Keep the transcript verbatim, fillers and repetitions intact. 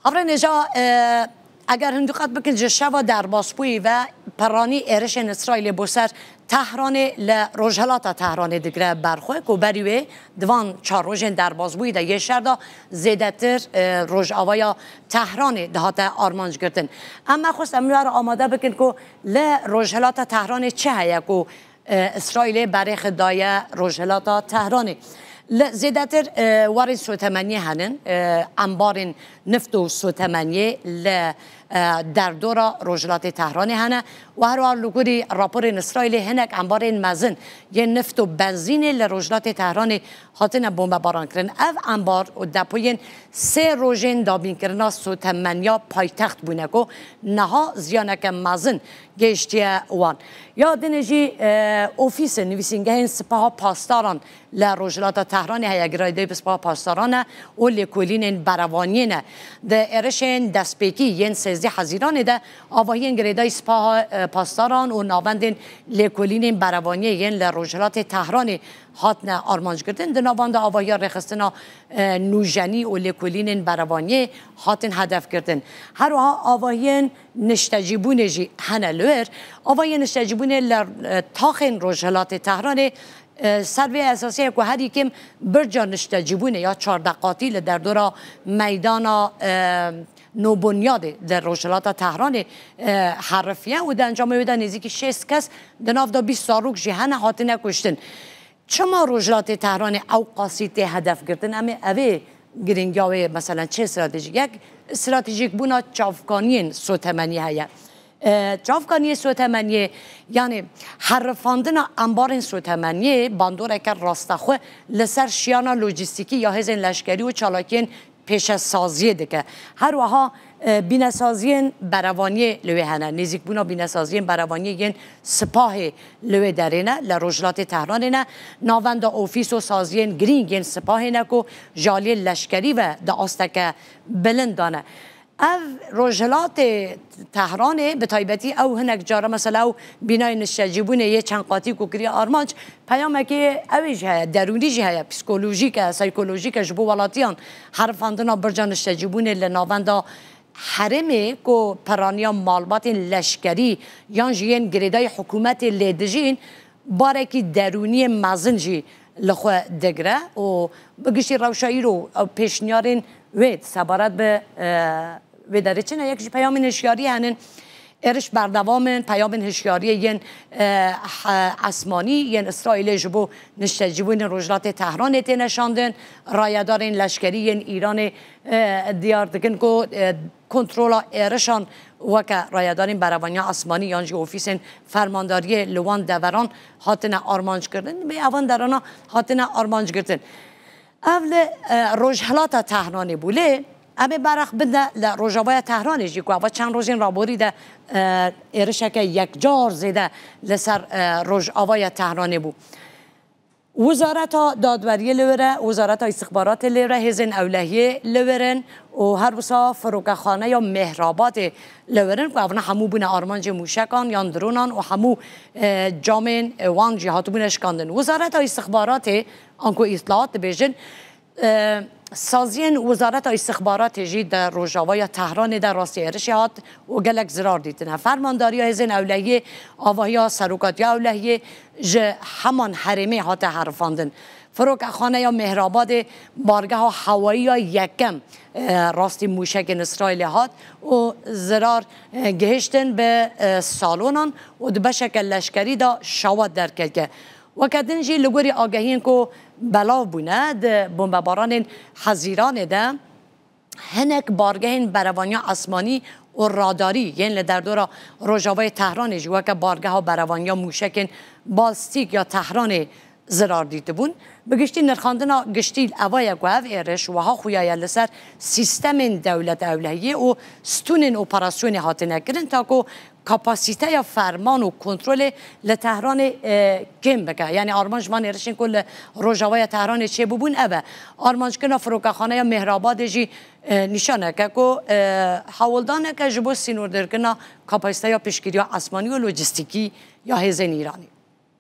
Avrê nêja, e, eger hin diqet bikin, ji şeva derbasbûyî ve peranî êrişên Îsraîlê bo ser Tehranê li rojhilata Tehranê digire ber xwe, ku berî wê di van çar rojên derbasbûyî de yê şer de zêdetir, e, rojavaya Tehranê dihate armanc girtin. Em me xwest em wê re amade bikin ku li rojhilata Tehranê çi heye ku e, Îsraîlê berê xwe daye rojhilata Tehranê. Li zêdetir, e, warên sotemeniyê henin, e, embarên nift û sotemeniyê li, e, derdora rojhilatê Tehranê hene û herwiha li gorî raporên Îsraîlê hinek embarên mezin yên nift û benzînê li rojhilatê Tehranê hatine bombebaran kirin. Ev embar û depoyên sê rojên dabînkirina sotemeniya paytext bûne ku niha ziyaneke mezin gihiştiye wan. Ya dinê jî, e, ofîsên nivîsîngehên Sipaha Pasdaran li Rojhilata Tehranê heye, girêdayî bi Sipaha Pasdaran e û lêkolînên berevaniyê ne. Di êrişên destpêkî yên sêzdeh Hezîranê de avahiyên girêdayî Sipaha, e, Pasdaran û navendên lêkolînên berevaniyê yên li Rojhilatê Tehranê hatine armanckirdin. Di nav wan de avahiya rêxistina, e, nûjenî û lêkolînên berevaniyê hatin hedefgirtin. Her wiha avahiyên niştecîbûnê jî hene li wir. Avahiyên niştecîbûnê li, e, taxên Rojhilatê Tehranê, e, ser vê esasê ye ku her yekim birca niştecîbûnê ya çardeh qatî li derdora meydana, e, nûbunyadê li Rojhilata Tehranê, e, herifiye û di encamê wê de nêzîkî şêst kes, di nav de bîst zarok jî hene, hatine kuştin. Çima Rojhilatê Tehranê ew qasî tê hedefgirtin? Em ê evê giringiya wê, meselen, çi stratejîk? Yek, stratejîkbûna çavkaniyên sotemeniyê heye. E, çavkaniyê sotemeniyê, yanî herifandina embarên sotemeniyê bandoreke rastexwe li ser şiyana lojîstîkî ya hêzên leşkerî û çalakiyên pêşesaziyê dike. Her wiha, e, bînesaziyên berevaniyê li wê hene. Nêzîkbûna bînesaziyên berevaniyê yên sipahê li wê derê ne, li Rojhilatê Tehranê ne. Navenda ofîs û saziyên girîng yên sipahê ne ku ji aliyê leşkerî ve di asteke bilind de ne. Ev Rojhilatê Tehranê bi taybetî ew hinek cara mesela ew bînayê niştecîbûnê yê çend qatî ku kiriye armanc, peyamekê ew ê jî heye, derûnî jî heye, psîkolojîk e, saykolojîk e ji bo welatiyan. Herifandina birca niştecîbûnê li navenda herêmê ku peraniya malbatên leşkerî yan jî yên girêdayî hikûmetê lê dijîn, barekî derûniyê mezin jî li xwe digire û bi giştî rewşa îro ew pêşniyarên wê sebaret bi, e, vê derê çi ne? Yek jî peyamên hişyariyê henin. Êriş berdewam in, peyamên hişyariyê yên, e, he-, esmanî yên Îsraîlê ji bo niştecîbûnên Rojhilatê Tehranê têne şandin. Rayedarên leşkerî yên Îranê, e, diyar dikin ku, e, kontrola êrişan weke rayedarên berevaniya esmanî yan jî ofîsên fermandariyê li wan deveran hatine armanc kirin. Vê evan derana hatine armanc girtin. Ev li, e, Rojhilata Tehranê bû. Lê em ê berx bide li Rojavaya Tehranê jî ku eva çend rojên raborî de, e, êrişeke yekcar zêde li ser, e, Rojavaya Tehranê bû. Wizareta Dadweriyê li wir e, Wizareta Îstixbaratê li wir e, hêzên ewlehiyê li wir in û her wisa firokexaneya Mehrabadê li wir in ku evna hemû bûne armancê mûşekan yan dronan û hemû, e, camên, e, wan jî hatibûne şikandin. Wizareta Îstixbaratê, anku îtlaat dibêjin, e, saziyên Wizareta Îstixbaratê jî di Rojavaya Tehranê de rastî êrişê hat û gelek zirar dîtine. Fermandariya hêzên ewlehiyê avahiya serokatiya ewlehiyê ji heman herêmê hate herifandin. Firokexaneya Mehrabadê bargeha hewayî ya yekem, e, rastî mûşekên Îsraîlê hat û zirar, e, gihiştin bi, e, salonan û di beşeke leşkerî de şewat derketiye. Weke din jî li gorî agehiyên ku belav bûne di bombebaranên Hezîranê de, hinek bargehên berevaniya esmanî û radarî yên li derdora rojavayê Tehranê jî weke bargeha berevaniya mûşekên balstîk ya Tehranê zirar dîtibûn. Bi giştî nirxandina giştî eva ye ku ev êriş wiha xuya ye li ser sîstemên dewlet ewlehiyê û stûnên operasyonê hatine kirin ta ku kapasîteya ferman û kontrolê li Tehranê, e, kêm bike. Yanî armanc van êrişên ku li rojavaya Tehranê çêbûbûn ev e. Armanckirina firokexaneya Mehrabadê jî, e, nîşaneke ku, e, hewldaneke ji bo sînordarkirina kapasîteya piştgiriya esmanî û lojîstîkî ya hêzên Îranê.